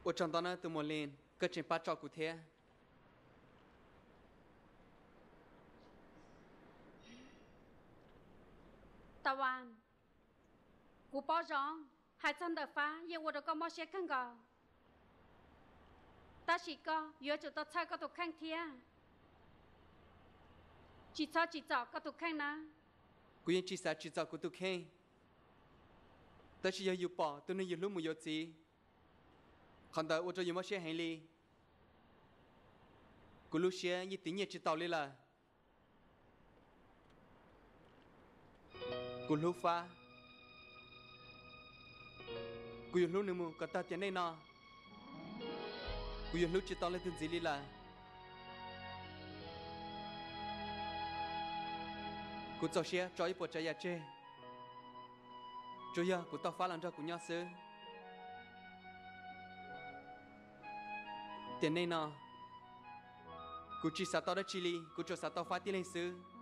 Ua tsaug ntau nawb tus muam Li, koj tseem pab tso kuv thiab. Tawan, kuv paub zoo, hais txog ntawm Fab yeej ua rau koj mob siab kawg nkaus, tab sis koj yuav tsum tau txhawj koj tus kheej thiab. Tsis txhob tsim txom koj tus kheej na. Kuv yeej tsis xav tsim txom kuv tus kheej, tab sis yog yus pom tus neeg yus hlub mus yuav txiv, qhov ntawd ua rau yus mob siab heev li. Kuv lub siab yeej tiv nyiaj tsis taus li lawm. Kuv hlub Fab, kuv yuav hlub nws mus kom tag tiam neej no. Kuv yuav hlub tsis tau leej twg ntxiv li lawm. Kuv txaus siab tso ib puas tsav yam tseg, tsuas yog kuv tau Fab los nrog kuv nyob xwb. Tiam neej no kuv tsis xav tau dab tsi li, kuv tsuas xav tau Fab tib leeg xwb.